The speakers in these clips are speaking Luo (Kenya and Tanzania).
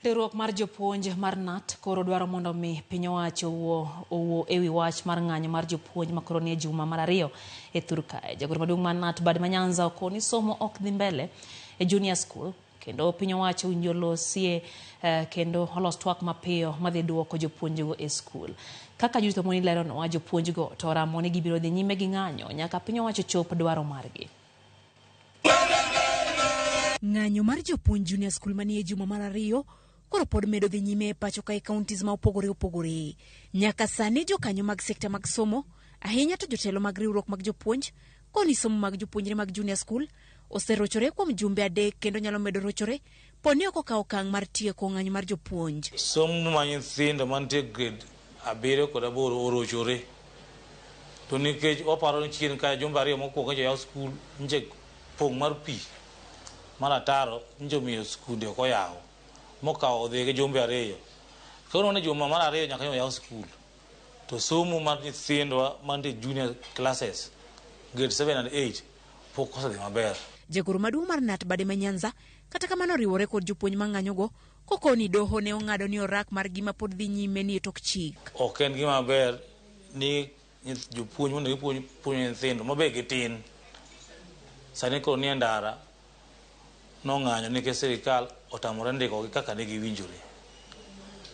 Riwruok mar jopuonj mar KNUT koro dwaro mondo mi piny owacho owuo owuo ewi wach mar ng'anyo mar jopuonj ma koro nie juma mar ariyo e thur kae. Jagoro maduong' mar KNUT bad ma Nyanza okoni somo ok dhi mbele e junior school kendo piny owacho owinjo olosie kendo olos twak mapiyo madhi duoko jopuonjgo e skul. Kaka Judith Omoni leronwa, jopuonjgo to oramo ni gibiro dhi nyime gi ng'anyo nyaka piny owacho chop dwaro margi. Ng'anyo mar jopuonj junior school manie juma mar ariyo koro pod medo dhi nyime e pacho kae counties ma opogore opogore. Nyaka sani jokanyo mag sekta mag somo, ahinya to jotelo mag riwruok mag jopuonj, koni somo mag jopuonjre mag junior school oserochore kuom jumbe adek kendo nyalo medo rochore po ni ok okaw okang' mar tieko ng'anyo mar jopuonj. Somo ma nyithindo mantie grade 7 kod 8 orochore to nikech waparo ni chien ka jumbe 2 mokwongo nyocha oyaw skul nyocha pong' mar pi mar ataro nyocha omiyo skunde ok oyaw mokawo odhi gi jumbe 2. Koro ni juma mar 2 nyaka nyocha oyaw skul to somo mar nyithindwa mantie junior classes grade 7 and 8 pok osedhi maber. Jagoro maduong' mar KNUT bade ma Nyanza kata kamano oriwore kod jopuonj mang'anyogo kokoni doho ne ong'ado ni orak mar gima pod dhi nyime ni e tok chik. Ok en gima ber ni jopuonj mondo gipuonj puonjo nyithindo mabe gitin sani koro nie ndara nong'anyo nikech sirikal otamore ndikogi kaka ne giwinjore.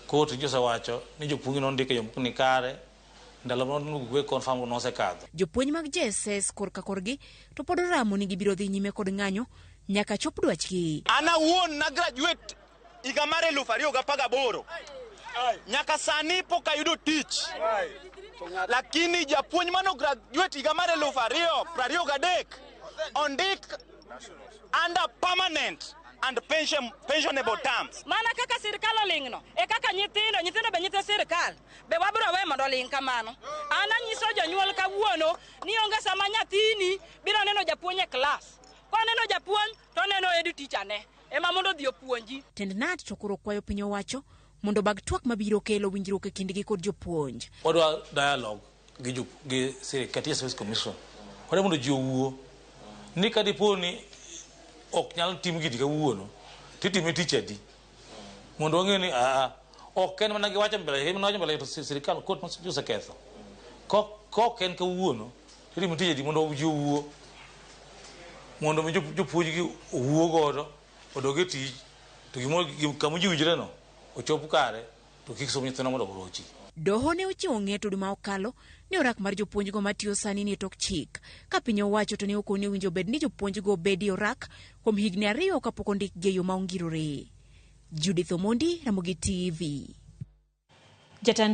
Kot nyocha osewacho ni jopuonj nondik e yo mok ni kare ndalo ma confirm nosekadho. Jopuonj mag JSS korka korgi to pod oramo ni gibiro dhi nyime kod ng'anyo nyaka chop dwachgi. An awuon na graduate higa mar 2018. Nyaka sani pok ayudo tich. Lakini japuonj mano graduate higa mar 2023 ondik under permanent and pensionable terms. Mana kaka sirikal oling'no, e kaka nyithindo be nyithind sirikal, be wabiro we mondo oling' kamano. An anyiso jonyuol kawuono ni onge sama nyathini biro neno japuonj e klas. Koneno japuonj to oneno head teacher ne, ema mondo odhi opuonji. Tend KNUT to koro kwayo piny owacho mondo bag twak mabiro kelo winjruok e kindgi kod jopuonj. Wadwa dialogue gi sirikal, Teacher Service Commission. Wadwa mondo ji owuo ni ka dipo ni ok nyal tim gini kawuono titime tich adi mondo wang'e ni ok en mana giwacho mbele, en mana wacho mbele to sirikal kot oseketho. Kok en kawuono titime tich adi mondo ji owuo mondo mi jopuonj gi owuo godo odog e tich to gimoro kama ji owinjore no ochop kare to kik som nyithindo mondo orochi. Doho ne ochiwo ng'eto dwe ma okalo ni orak mar jopuonjgo matiyo sani ni e tok chik. Ka piny owacho to ne okoni owinjo bed ni jopuonjgo bedi orak kuom higni 2 kapok ondikgi e yo ma ongirore. Judith Omondi, Ramogi TV. Jatend